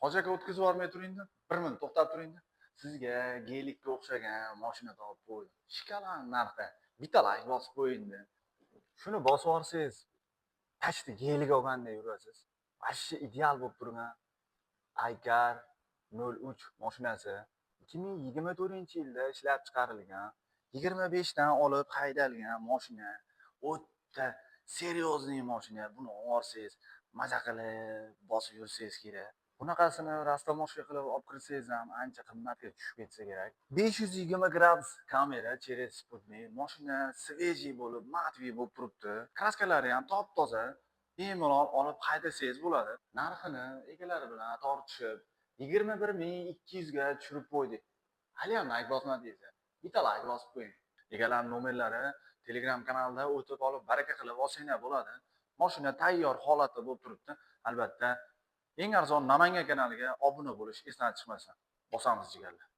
Hoji aka, o'tkazib yubormay turingda. Bir minut to'xtab turingda. Sizga Gelikka o'xshagan mashina topib qo'ydim. Shikalan narxi. Bitta layk bosib qo'yingda. Shuni bosib yuborsangiz, почти Gelik olgandek yurasiz. Вообще ideal bo'lib turgan iCar 03 mashinasi 2024-yilda ishlab chiqarilgan, 25 dan olib haydalgan mashina. O'ta серьезный mashina. Buni olsangiz, maza qilib bosib yursangiz kerak. Bunaqasini растаможка qilib olib kirsangiz ham ancha qimmatga tushib ketsa kerak. 520 gradus kamera через спутник. Mashina свежий bo'lib, матовый bo'lib turibdi. Краска lari ham top-toza. Bemalol olib haydasangiz bo'ladi. Narxini egalari bilan tortishib 21 200 ga tushirib qo'ydik. Hali ham layk bosmadingiz. Bitta layk bosib qo'ying. Egalari nomerlari Telegram kanalida, o'tib olib, baraka qilib olsanglar bo'ladi. Mashina tayyor holatda bo'lib turibdi. Albatta, Eng arzon Namangan kanaliga obuna bo'lish esdan chiqmasin. Bosamiz, jigarlar.